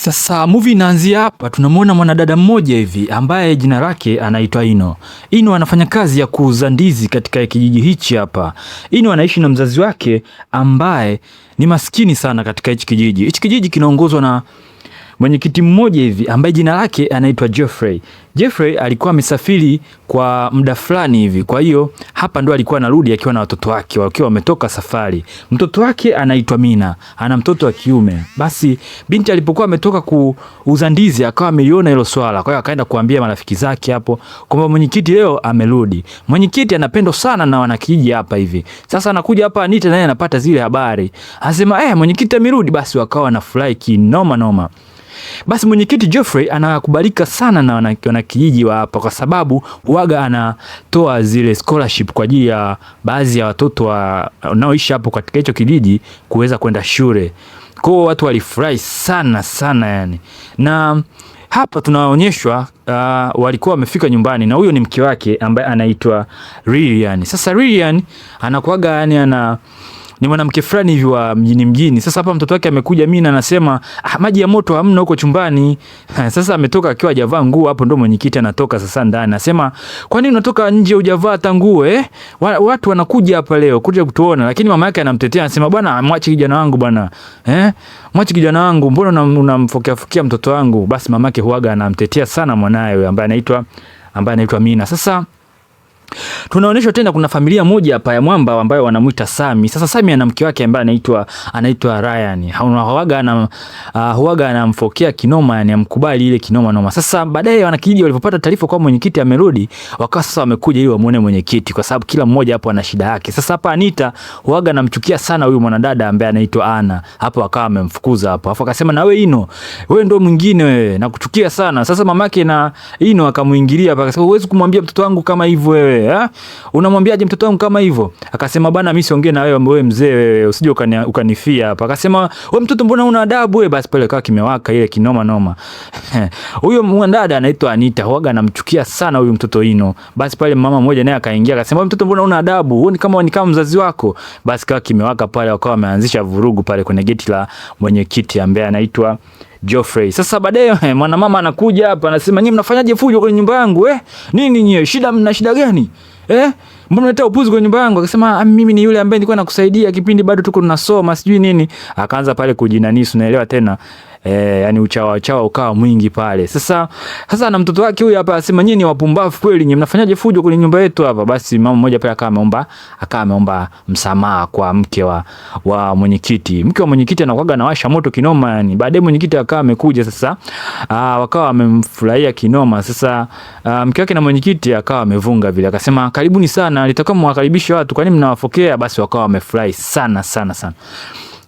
Sasa movie inaanzia hapa, tunamwona mwanadada mmoja hivi ambaye jina lake anaitwa Ino. Ino anafanya kazi ya kuuza ndizi katika kijiji hichi hapa. Ino anaishi na mzazi wake ambaye ni maskini sana katika hichi kijiji. Hichi kijiji kinaongozwa na mwenyekiti mmoja hivi ambaye jina lake anaitwa Jeffrey. Jeffrey alikuwa amesafiri kwa muda fulani hivi, kwa hiyo hapa ndo alikuwa anarudi akiwa na watoto wake wakiwa wametoka safari. Mtoto wake anaitwa Mina, ana mtoto wa kiume. Basi binti alipokuwa ametoka kuuza ndizi akawa ameliona hilo swala, kwa hiyo akaenda kuambia marafiki zake hapo kwamba mwenyekiti leo amerudi. Mwenyekiti anapendwa sana na wanakijiji hapa hivi. Sasa anakuja hapa Anita naye anapata zile habari, anasema mwenyekiti amerudi. Basi wakawa wanafurahi kinoma noma. Basi mwenyekiti Geoffrey anakubalika sana na wanakijiji wa hapa kwa sababu huaga anatoa zile scholarship kwa ajili ya baadhi ya watoto wanaoishi hapo katika hicho kijiji kuweza kwenda shule. Kwa hiyo watu walifurahi sana sana yani. Na hapa tunaonyeshwa walikuwa wamefika nyumbani na huyo ni mke wake ambaye anaitwa Lilian. Sasa Lilian anakuaga yani ana ni mwanamke fulani hivi wa mjini mjini. Sasa hapa mtoto wake amekuja Mina anasema maji ya moto hamna huko chumbani. Sasa ametoka akiwa hajavaa nguo, hapo ndo mwenyekiti anatoka sasa ndani. Anasema kwa nini unatoka nje hujavaa hata nguo eh? Watu wanakuja hapa leo kuja kutuona, lakini mama yake anamtetea anasema bwana, mwache kijana wangu bwana. Eh? Mwache kijana wangu, mbona unamfokea fokea mtoto wangu? Basi mamake huaga anamtetea sana mwanae ambaye anaitwa Mina. Sasa tunaonyeshwa tena kuna familia moja hapa ya mwamba ambayo wanamuita Sami. Sasa Sami ana mke wake ambaye anaitwa Ryan. Huaga anamfokea kinoma, yani amkubali ile kinoma noma. Sasa baadaye wanakijiji walipopata taarifa kwa mwenyekiti amerudi, wakawa sasa wamekuja ili wamuone mwenyekiti kwa sababu kila mmoja hapo ana shida yake. Sasa hapa Anita huaga anamchukia sana huyu mwanadada ambaye anaitwa Ana. Hapo akawa amemfukuza hapo. Alafu akasema na wewe Ino, wewe ndio mwingine wewe, nakuchukia sana. Sasa mamake na Ino akamuingilia hapa akasema huwezi kumwambia mtoto wangu kama hivyo wewe. Unamwambiaje mtoto wangu kama hivyo? Akasema bana, mimi siongee na wewe, wewe mzee wewe, usije ukanifia hapa. Akasema wewe mtoto, mbona una adabu wewe? Basi pale kawa kimewaka ile kinoma noma. Huyo mwanadada anaitwa Anita, huaga anamchukia sana huyu mtoto Ino. Basi pale mama mmoja naye akaingia akasema, wewe mtoto, mbona una adabu? Wewe ni kama mzazi wako. Basi kawa kimewaka pale, wakawa wameanzisha vurugu pale kwenye geti la mwenyekiti ambaye anaitwa Geoffrey. Sasa baadaye mwanamama anakuja hapa anasema, nyinyi mnafanyaje fujo kwenye nyumba yangu eh? Nini nyie? Shida, mna shida gani? Eh? Mbona mnaleta upuzi kwenye nyumba yangu? Akasema mimi ni yule ambaye nilikuwa nakusaidia kipindi bado tuko tunasoma sijui nini. Akaanza pale kujinanisu, naelewa tena. Yani uchawa chawa ukawa mwingi pale. Sasa na mtoto wake huyu hapa anasema nyinyi ni wapumbavu kweli, nyinyi mnafanyaje fujo kwenye nyumba yetu hapa? Basi mama mmoja pale akawa ameomba msamaha kwa mke wa mwenyekiti. Mke wa mwenyekiti anakuaga anawasha moto kinoma yani. Baadaye mwenyekiti akawa amekuja sasa, wakawa wamemfurahia kinoma. Sasa mke wake na mwenyekiti akawa amevunga vile. Akasema karibuni sana, nitakuwa mwakaribisha watu, kwa nini mnawafokea? Basi wakawa wamefurahi sana sana sana.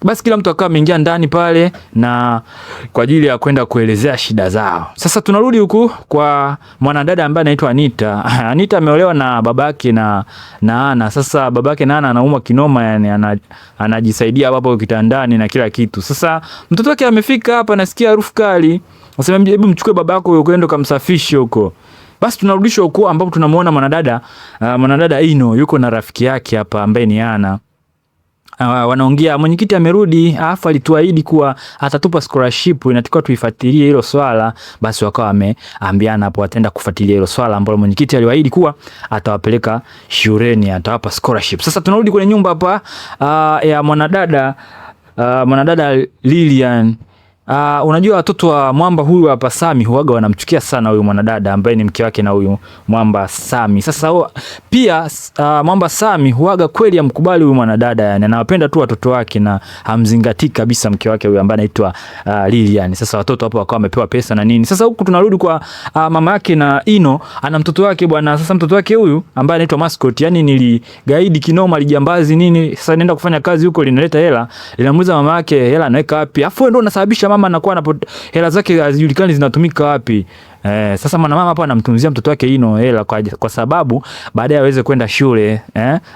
Basi kila mtu akawa ameingia ndani pale na kwa ajili ya kwenda kuelezea shida zao. Sasa tunarudi huku kwa mwanadada ambaye anaitwa Anita. Anita ameolewa na babake na Ana. Sasa babake na Ana anaumwa kinoma yani, anajisaidia hapo kitandani na kila kitu. Sasa mtoto wake amefika hapa, nasikia harufu kali. Anasema hebu mchukue babako huko kwenda kumsafishe huko. Basi tunarudishwa huko ambapo tunamuona mwanadada Ino yuko na rafiki yake hapa ambaye ni Ana. Wanaongea mwenyekiti amerudi, alafu alituahidi kuwa atatupa scholarship, inatakiwa tuifuatilie hilo swala. Basi wakawa wameambiana hapo wataenda kufuatilia hilo swala ambalo mwenyekiti aliwaahidi kuwa atawapeleka shuleni, atawapa scholarship. Sasa tunarudi kwenye nyumba hapa ya mwanadada Lilian. Unajua watoto wa mwamba huyu hapa Sami huaga wanamchukia sana huyu mwanadada ambaye ni mke wake na huyu mwamba Sami. Sasa pia mwamba Sami huaga kweli amkubali huyu mwanadada yani, anawapenda tu watoto wake na hamzingatii kabisa mke wake huyu ambaye anaitwa Lilian. Sasa watoto hapo wakawa wamepewa pesa na nini. Sasa huku tunarudi kwa mama yake na Ino, ana mtoto wake bwana. Sasa mtoto wake huyu ambaye anaitwa Mascot, yani niligaidi kinoma, alijambazi nini. Sasa nenda kufanya kazi huko linaleta hela, linamuuliza mama yake hela anaweka wapi? Afu ndio unasababisha mama anakuwa hela zake hazijulikani zinatumika wapi. Sasa mwanamama hapa anamtunzia mtoto wake Ino hela kwa sababu baadaye aweze kwenda shule.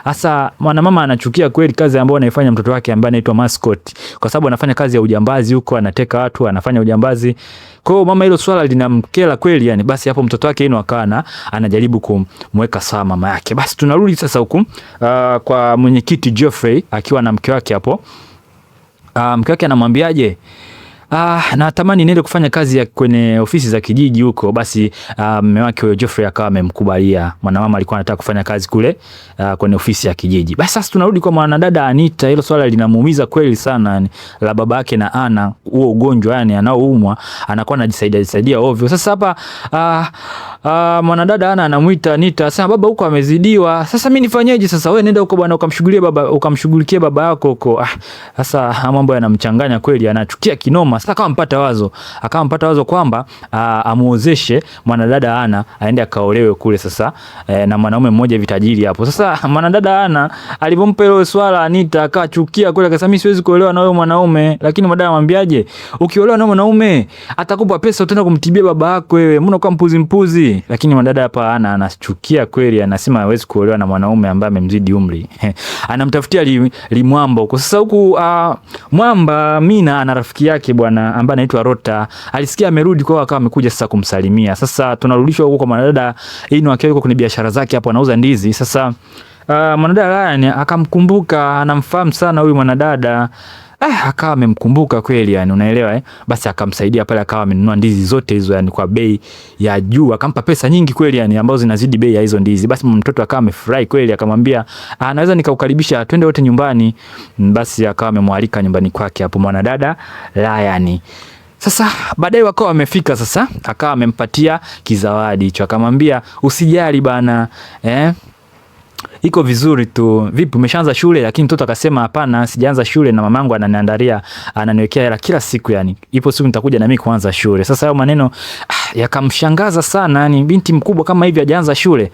Sasa mwanamama anachukia kweli kazi ambayo anaifanya mtoto wake ambaye anaitwa Mascot, kwa sababu anafanya kazi ya ujambazi huko, anateka watu, anafanya ujambazi. Kwa hiyo mama hilo swala linamkera kweli yani. Basi hapo mtoto wake Ino akawa anajaribu kumweka sawa mama yake. Basi tunarudi sasa huku kwa mwenyekiti Geoffrey akiwa na mke wake hapo. Mke wake anamwambiaje? natamani niende kufanya kazi ya kwenye ofisi za kijiji huko. Basi mume wake huyo Geoffrey akawa amemkubalia. Mwanamama alikuwa anataka kufanya kazi kule kwenye ofisi ya kijiji. Basi sasa tunarudi kwa mwanadada Anita. Hilo swala linamuumiza kweli sana, yani, la baba yake na Ana, huo ugonjwa yani anaoumwa, anakuwa anajisaidia saidia ovyo. Sasa hapa mwanadada Ana anamuita Anita, sasa baba huko amezidiwa. Sasa mimi nifanyeje sasa? Wewe nenda huko bwana ukamshughulie baba, ukamshughulikie baba yako huko. Sasa mambo yanamchanganya kweli, anachukia kinoma. Sasa akawa mpata wazo kwamba amuozeshe mwanadada Ana aende akaolewe kule sasa na mwanaume mmoja vitajiri hapo. Sasa mwanadada Ana alipompa ile swala Anita akachukia kweli, akasema mimi siwezi kuolewa na huyo mwanaume. Lakini mwanadada anamwambiaje? Ukiolewa na mwanaume atakupa pesa utaenda kumtibia baba yako wewe, mbona unakuwa mpuzi mpuzi? Lakini mwanadada hapa Ana anachukia kweli, anasema hawezi kuolewa na mwanaume ambaye amemzidi umri. Anamtafutia limwamba huko. Sasa huku Mwamba Mina ana rafiki yake bwana ambaye anaitwa Rota. Alisikia amerudi kwao akawa amekuja sasa kumsalimia. Sasa tunarudishwa huko kwa mwanadada Ino akiwa yuko kwenye biashara zake hapo anauza ndizi. Sasa mwanadada Ryan akamkumbuka, anamfahamu sana huyu mwanadada. Akawa amemkumbuka kweli yani, unaelewa eh? Basi akamsaidia pale, akawa amenunua ndizi zote hizo yani kwa bei ya juu, akampa pesa nyingi kweli yani ambazo zinazidi bei ya hizo ndizi. Basi mtoto akawa amefurahi kweli, akamwambia naweza nikakukaribisha twende wote nyumbani. Basi akawa amemwalika nyumbani kwake hapo mwanadada Ryan. Sasa baadaye wakawa wamefika sasa, akawa amempatia kizawadi hicho, akamwambia usijali bana, iko vizuri tu. Vipi, umeshaanza shule? Lakini mtoto akasema hapana, sijaanza shule na mamangu ananiandalia, ananiwekea hela kila siku yani. Ipo siku nitakuja na mimi kuanza shule. Sasa hayo maneno yakamshangaza sana yani, binti mkubwa kama hivi hajaanza shule.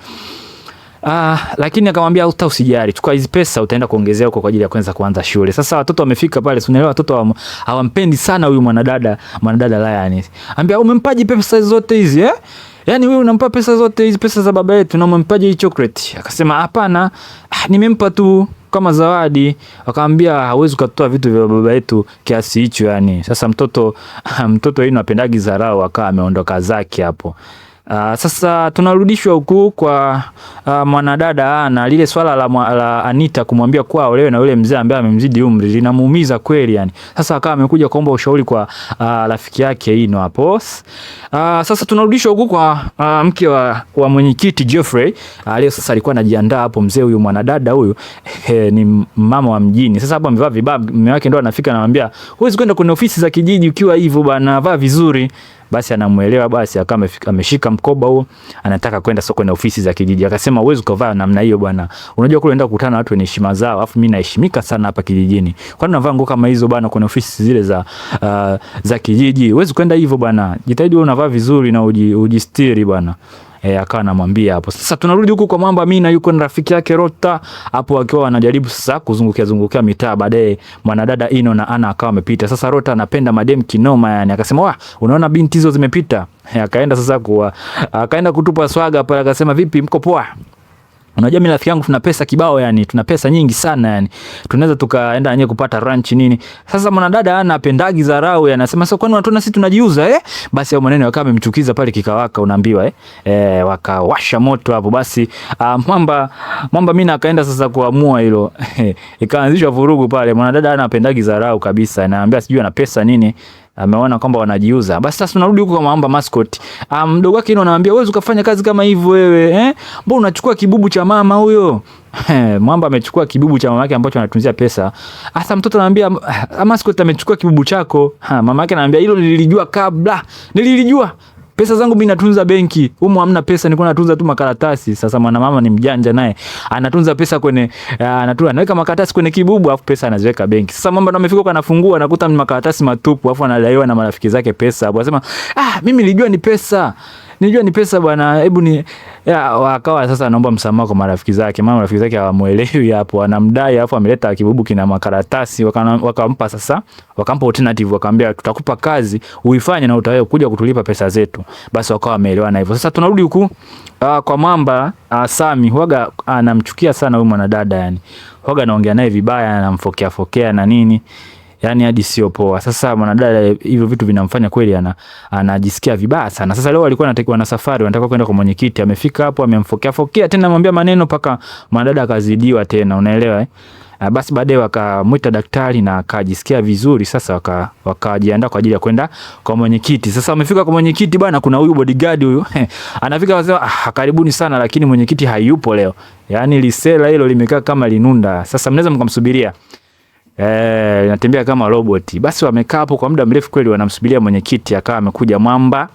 Lakini akamwambia hata usijali, chukua hizi pesa utaenda kuongezea huko kwa ajili ya kuanza shule. Sasa watoto wamefika pale, si unaelewa watoto hawampendi sana huyu mwanadada Ryan. Ambia umempaje pesa zote hizi eh? Yaani wewe unampa pesa zote hizi, pesa za baba yetu, na umempaje hii chocolate? Akasema hapana, nimempa tu kama zawadi. Akamwambia hawezi kutoa vitu vya baba yetu kiasi hicho yani. Sasa mtoto yeye anapendagi dharau, akawa ameondoka zake hapo. Sasa tunarudishwa huku kwa mwanadada Ana. Lile swala la Anita kumwambia kuwa aolewe na yule mzee ambaye amemzidi umri linamuumiza kweli yani. Sasa akawa amekuja kuomba ushauri kwa rafiki yake Ino hapo. Sasa tunarudishwa huku kwa mke wa mwenyekiti Geoffrey. Leo sasa alikuwa anajiandaa hapo, mzee huyu mwanadada huyu ni mama wa mjini. Sasa hapo amevaa vibaya, mume wake ndo anafika anamwambia huwezi kwenda kwenye ofisi za kijiji ukiwa hivyo bana, vaa vizuri. Basi anamuelewa, basi akawa ameshika mkoba huo, anataka kwenda soko na ofisi za kijiji. Akasema huwezi kuvaa namna hiyo bwana, unajua kule unaenda kukutana na watu wenye heshima zao, alafu mimi naheshimika sana hapa kijijini, kwani unavaa nguo kama hizo bwana kwenye ofisi zile za kijiji? Huwezi kwenda hivyo bwana, jitahidi wewe unavaa vizuri na ujistiri bwana. Akawa anamwambia hapo. Sasa tunarudi huku kwa Mwamba Mina, yuko na rafiki yake Rota hapo wakiwa wanajaribu sasa kuzungukia mitaa. Baadaye mwanadada Ino na Ana akawa amepita. Sasa Rota anapenda madem kinoma yani, akasema wa unaona binti hizo zimepita. Akaenda sasa akaenda kutupa swaga pale, akasema vipi, mko poa? Unajua mimi rafiki yangu tuna pesa kibao yani, tuna pesa nyingi sana yani. Tunaweza tukaenda wenyewe kupata ranch nini. Sasa mwanadada ana pendagi dharau yani, anasema sasa kwani unatuona sisi tunajiuza eh? Basi hayo maneno yakawa yamemchukiza pale kikawaka, unaambiwa eh. Wakawasha moto hapo. Basi Mwamba Mina akaenda sasa kuamua hilo. Ikaanzishwa vurugu pale. Mwanadada ana pendagi dharau kabisa, anaambia sijui ana pesa nini. Ameona kwamba wanajiuza. Basi sasa tunarudi huko kwa Mwamba mascot. Mdogo wake yeye anamwambia wewe ukafanya kazi kama hivyo wewe eh? Mbona unachukua kibubu cha mama huyo? Mwamba amechukua kibubu cha mama yake ambacho anatunzia pesa. Sasa mtoto anamwambia mascot amechukua kibubu chako. Mama yake anamwambia hilo nililijua kabla. Nililijua. Pesa zangu mimi natunza benki. Humu hamna pesa, nilikuwa natunza tu makaratasi. Sasa mwanamama ni mjanja naye. Anatunza pesa kwenye anaweka makaratasi kwenye kibubu afu pesa anaziweka benki. Sasa mama ndo amefika huko anafungua anakuta ni makaratasi matupu afu anadaiwa na marafiki zake pesa. Hapo anasema mimi nilijua ni pesa. Nilijua ni pesa bwana, hebu ni akawa sasa anaomba msamaha kwa marafiki zake. Mama marafiki zake hawamuelewi hapo, anamdai afu ameleta kibubu kina makaratasi, wakampa sasa, wakampa alternative, wakamwambia tutakupa kazi uifanye na utaweza kuja kutulipa pesa zetu. Basi wakawa wameelewana hivyo. Sasa tunarudi huku kwa Mwamba. Sami huaga anamchukia sana huyu mwanadada yani. Huaga anaongea naye vibaya, anamfokea fokea na nini. Yani hadi sio poa. Sasa mwanadada hivyo vitu vinamfanya kweli anajisikia vibaya sana. Sasa leo alikuwa anatakiwa na safari, anataka kwenda kwa mwenyekiti. Amefika hapo amemfokea fokea tena, anamwambia maneno paka mwanadada akazidiwa tena, unaelewa eh? Basi baadaye wakamwita daktari na akajisikia vizuri. Sasa wakajiandaa kwa ajili ya kwenda kwa mwenyekiti. Sasa wamefika kwa mwenyekiti bwana, kuna huyu bodyguard huyu anafika akasema, ah, karibuni sana, lakini mwenyekiti hayupo leo. Yaani lisela hilo limekaa kama linunda. Sasa mnaweza mkamsubiria. Linatembea kama roboti. Basi wamekaa hapo kwa muda mrefu kweli, wanamsubiria mwenyekiti. Akawa amekuja mwamba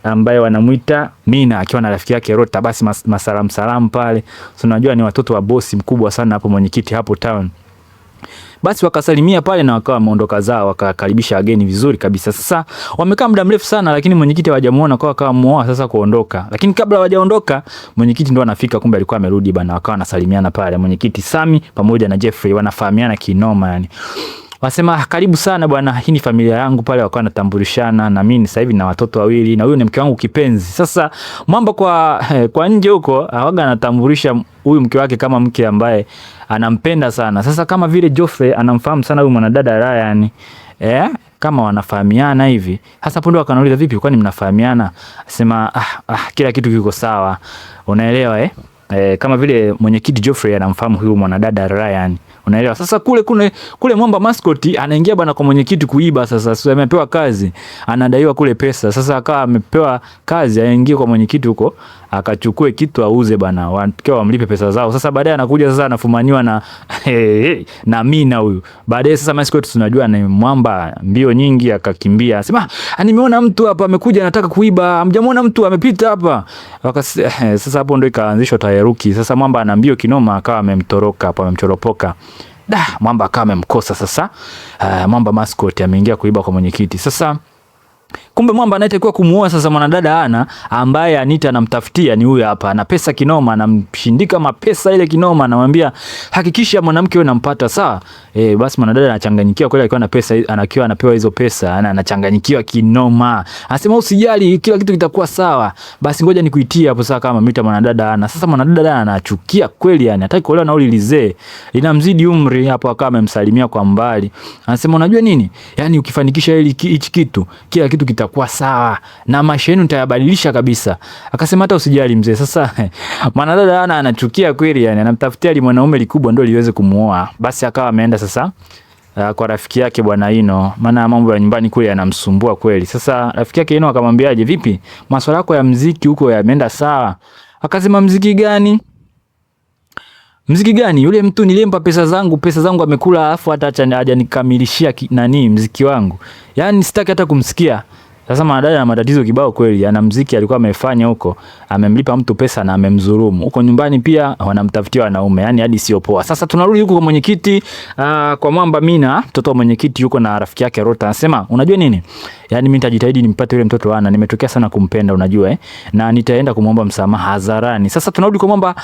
ambaye wanamuita Mina akiwa na rafiki yake Rota. Basi masalamu salamu pale, so unajua ni watoto wa bosi mkubwa sana hapo mwenyekiti hapo town. Basi wakasalimia pale na wakawa wameondoka zao, wakakaribisha wageni vizuri kabisa. Sasa wamekaa muda mrefu sana, lakini mwenyekiti hawajamuona, kwa wakawa muoa sasa kuondoka. Lakini kabla hawajaondoka, mwenyekiti ndo anafika, kumbe alikuwa amerudi bana. Wakawa wanasalimiana pale, mwenyekiti Sami pamoja na Jeffrey wanafahamiana kinoma yani. Wasema karibu sana bwana, hii ni familia yangu pale, wakawa wanatambulishana na mimi sasa hivi na watoto wawili na huyu ni mke wangu kipenzi. Sasa mwamba kwa nje huko hawaga anatambulisha huyu mke wake kama mke ambaye anampenda sana. Sasa kama vile Geoffrey anamfahamu sana huyu mwanadada Ryan, kama wanafahamiana hivi. Sasa hapo ndo akanauliza vipi, kwani mnafahamiana? Asema kila kitu kiko sawa. Unaelewa eh? Kama vile mwenyekiti Geoffrey anamfahamu huyu mwanadada Ryan. Unaelewa? Sasa kule mwamba mascot anaingia bwana kwa mwenyekiti kuiba sasa. Sasa amepewa kazi, anadaiwa kule pesa. Sasa akawa amepewa kazi aingie kwa mwenyekiti huko, akachukue kitu auze bwana, wakiwa wamlipe pesa zao. Sasa baadaye anakuja sasa anafumaniwa na na Mina huyu. Baadaye sasa mascot tunajua ni mwamba mbio nyingi, akakimbia. Anasema, nimeona mtu hapa amekuja anataka kuiba. Hamjamuona mtu amepita hapa. Sasa hapo ndio ikaanzishwa taharuki. Sasa mwamba ana mbio kinoma, akawa amemtoroka hapo, amemchoropoka. Da, mwamba akawa amemkosa sasa. Mwamba mascot ameingia kuiba kwa mwenyekiti. Sasa kumbe mwamba anayetakiwa kumuoa sasa mwanadada Ana ambaye Anita anamtafutia ni huyu hapa. Ana pesa kinoma, anamshindika mapesa ile kinoma, anamwambia hakikisha mwanamke wewe unampata sawa. Basi mwanadada anachanganyikiwa kweli, akiwa na pesa, anakiwa anapewa hizo pesa, anachanganyikiwa kinoma. Anasema usijali, kila kitu kitakuwa sawa. Basi ngoja nikuitie hapo sawa, kama mita mwanadada Ana. Sasa mwanadada Ana anachukia kweli, yani hataki kuolewa na yule lizee. Linamzidi umri hapo, akawa amemsalimia kwa mbali. Anasema unajua nini? Yaani ukifanikisha hili hichi kitu, kila kitu kitakuwa sawa na maisha yenu nitayabadilisha kabisa. Akasema hata usijali mzee. Sasa mwanadada Ana anachukia kweli, yani anamtafutia li mwanaume likubwa ndio liweze kumuoa. Basi akawa ameenda sasa kwa rafiki yake bwana Ino, maana mambo ya nyumbani kule yanamsumbua kweli. Sasa rafiki yake Ino akamwambiaje, vipi masuala yako ya mziki huko yameenda sawa? Akasema mziki gani? Mziki gani? Yule mtu nilimpa pesa zangu amekula, alafu hata hajanikamilishia nani mziki wangu. Yaani sitaki hata kumsikia. Sasa mwanadada ana matatizo kibao kweli. Ana mziki alikuwa amefanya huko, amemlipa mtu pesa na amemdhulumu. Huko nyumbani pia wanamtafutia wanaume, yani hadi sio poa. Sasa tunarudi huko kwa mwenyekiti, kwa mwamba Mina, mtoto wa mwenyekiti yuko na rafiki yake Rota. Anasema, unajua nini? Yaani mimi nitajitahidi nimpate yule mtoto Ana, nimetokea sana kumpenda unajua eh. Na nitaenda kumwomba msamaha hadharani. Sasa tunarudi kwa mwamba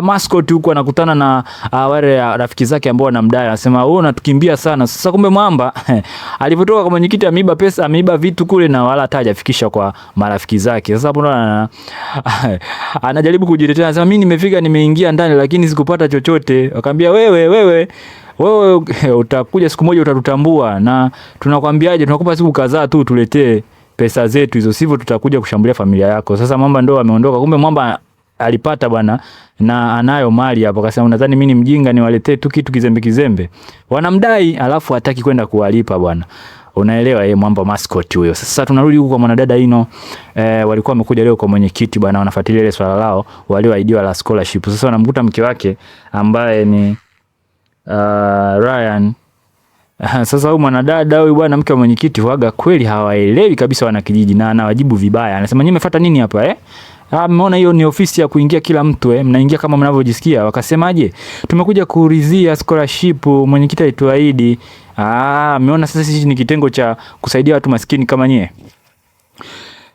mascot huko anakutana na wale rafiki zake ambao wanamdai. Anasema wewe unatukimbia sana. Sasa kumbe mwamba alipotoka kwa mwenyekiti ameiba pesa, ameiba vitu kule na wala hata hajafikisha kwa marafiki zake. Sasa hapo ndo anajaribu kujitetea, anasema mimi nimefika, nimeingia ndani lakini sikupata chochote. Akamwambia wewe utakuja siku moja utatutambua, na tunakwambiaje, tunakupa siku kadhaa tu tuletee pesa zetu hizo, sivyo tutakuja kushambulia familia yako. Sasa mwamba ndo ameondoka. Kumbe mwamba alipata bwana na anayo mali hapo. Akasema unadhani mimi ni mjinga niwaletee tu kitu kizembe kizembe? Wanamdai alafu hataki kwenda kuwalipa bwana. Unaelewa yeye mwamba mascot huyo. Sasa tunarudi huko kwa mwanadada Ino. Walikuwa wamekuja leo kwa mwenyekiti bwana, wanafuatilia ile swala lao walioahidiwa la scholarship. Sasa wanamkuta mke wake ambaye ni Ryan. Sasa huyu mwanadada huyu bwana mke wa mwenyekiti huaga kweli hawaelewi kabisa wanakijiji, na anawajibu vibaya. Anasema nyinyi mmefuata nini hapa eh? Mmeona hiyo ni ofisi ya kuingia kila mtu eh, mnaingia kama mnavyojisikia. Wakasemaje? Tumekuja kuridhia scholarship, mwenyekiti alituahidi. Mmeona sasa sisi ni kitengo cha kusaidia watu maskini kama nyie.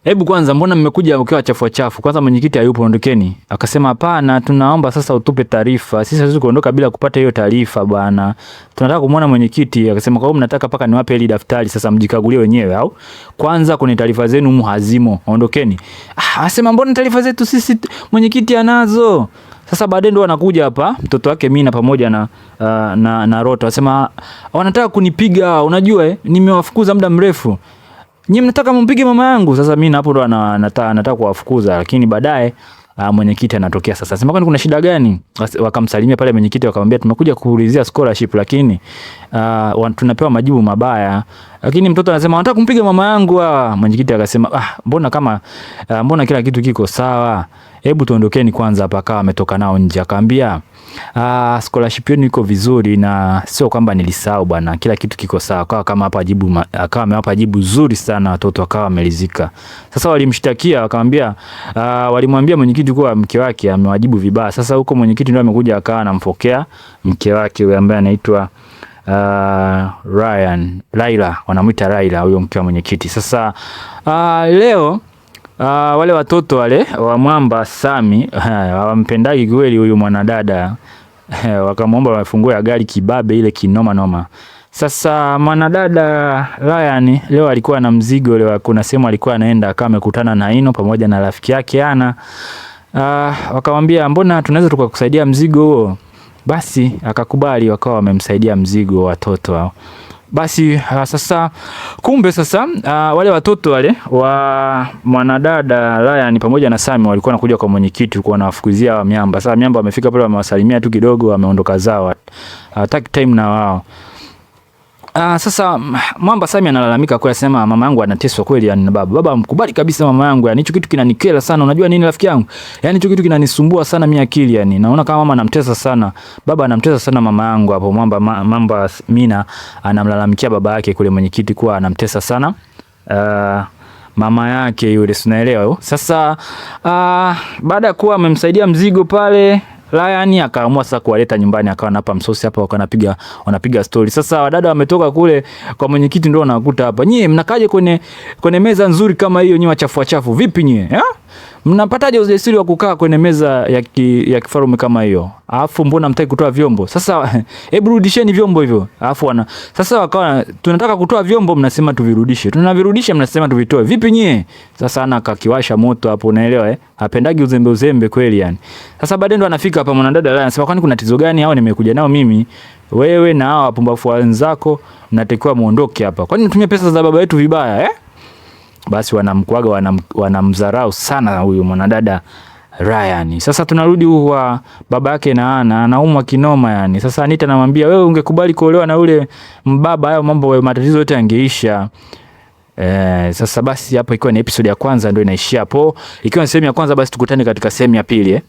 Hebu kwanza mbona mmekuja mkiwa chafu chafu? Kwanza mwenyekiti hayupo, ondokeni. Akasema hapana, tunaomba sasa utupe taarifa. Sisi hatuwezi kuondoka bila kupata hiyo taarifa bwana. Tunataka kumuona mwenyekiti. Akasema kwa hiyo mnataka paka niwape hili daftari sasa mjikagulie wenyewe au? Kwanza kuna taarifa zenu humu hazimo, ondokeni. Akasema mbona taarifa zetu sisi mwenyekiti anazo? Sasa baadaye ndo anakuja hapa mtoto wake Mina pamoja na Roto. Anasema wanataka kunipiga, unajua nimewafukuza muda mrefu. Nyinyi mnataka mumpige mama yangu. Sasa mimi hapo ndo anataka kuwafukuza, lakini baadaye Mwenyekiti anatokea sasa. Sema kwani kuna shida gani? Wakamsalimia pale mwenyekiti, wakamwambia tumekuja kuulizia scholarship lakini tunapewa majibu mabaya. Lakini mtoto anasema wanataka kumpiga mama yangu. Mwenyekiti akasema mbona kama mbona kila kitu kiko sawa? Hebu tuondokeni kwanza hapa. Akawa ametoka nao nje akamwambia scholarship yenu iko vizuri na sio kwamba nilisahau bwana, kila kitu kiko sawa. Akawa kama hapa jibu, akawa amewapa jibu zuri sana, watoto akawa wamelizika. Sasa walimshtakia wakamwambia, walimwambia mwenyekiti kuwa mke wake amewajibu vibaya. Sasa huko mwenyekiti ndio amekuja akawa anampokea mke wake yule ambaye anaitwa Ryan Laila, wanamuita Laila huyo mke wa mwenyekiti. Sasa leo wale watoto wale wa Mwamba Sami hawampendagi kweli huyu mwanadada wakamwomba wafungue ya gari kibabe ile kinoma noma. Sasa mwanadada Ryan leo alikuwa na mzigo leo, kuna sehemu alikuwa anaenda akawa amekutana na Ino pamoja na rafiki yake Ana. Wakamwambia mbona tunaweza tukakusaidia mzigo huo? Basi akakubali, wakawa wamemsaidia mzigo watoto hao. Basi sasa kumbe sasa wale watoto wale wa mwanadada Ryan pamoja na Sami walikuwa wanakuja kwa mwenyekiti kwa wanawafukuzia wa miamba. Sasa miamba wamefika pale, wamewasalimia tu kidogo, wameondoka zao. Hataki time na wao. Sasa Mwamba Sami analalamika kwa sema mama yangu anateswa kweli yani na baba. Baba amkubali kabisa mama yangu yani hicho kitu kinanikera sana. Unajua nini rafiki yangu? Yani hicho kitu kinanisumbua sana mimi akili yani. Naona kama mama anamtesa sana. Baba anamtesa sana mama yangu hapo. Mwamba Mina anamlalamikia baba yake kule mwenyekiti kuwa anamtesa sana. Mama yake yule, si unaelewa? Sasa baada ya kuwa amemsaidia mzigo pale Ryan akaamua sasa kuwaleta nyumbani, akawa anapa msosi hapa, wakawa wanapiga story. Sasa wadada wametoka kule kwa mwenyekiti ndio wanakuta hapa. Nyie mnakaje kwenye meza nzuri kama hiyo nyie wachafu wachafu? Vipi nyie? Mnapataje ujasiri wa kukaa kwenye meza ya kifarume kama hiyo? Alafu mbona mtaki kutoa vyombo? Sasa hebu rudisheni vyombo hivyo. Alafu sasa wakawa tunataka kutoa vyombo, mnasema tuvirudishe. Tunavirudisha mnasema tuvitoe. Vipi nyie? Sasa ana akakiwasha moto hapo, unaelewa Hapendagi uzembe uzembe kweli yani. Sasa baadaye ndo anafika hapa mwanadada anasema kwani kuna tatizo gani hao nimekuja nao mimi? Wewe na hao wapumbavu wenzako mnatakiwa muondoke hapa. Kwani mnatumia pesa za baba yetu vibaya Basi wanamkwaga, wanamdharau sana huyu mwanadada Ryan. Sasa tunarudi kwa baba yake na Ana, anaumwa kinoma yani. Sasa Anita anamwambia wewe ungekubali kuolewa na yule mbaba, hayo mambo matatizo yote yangeisha. Sasa basi hapo ikiwa ni episode ya kwanza ndio inaishia hapo. Ikiwa ni sehemu ya kwanza basi tukutane katika sehemu ya pili.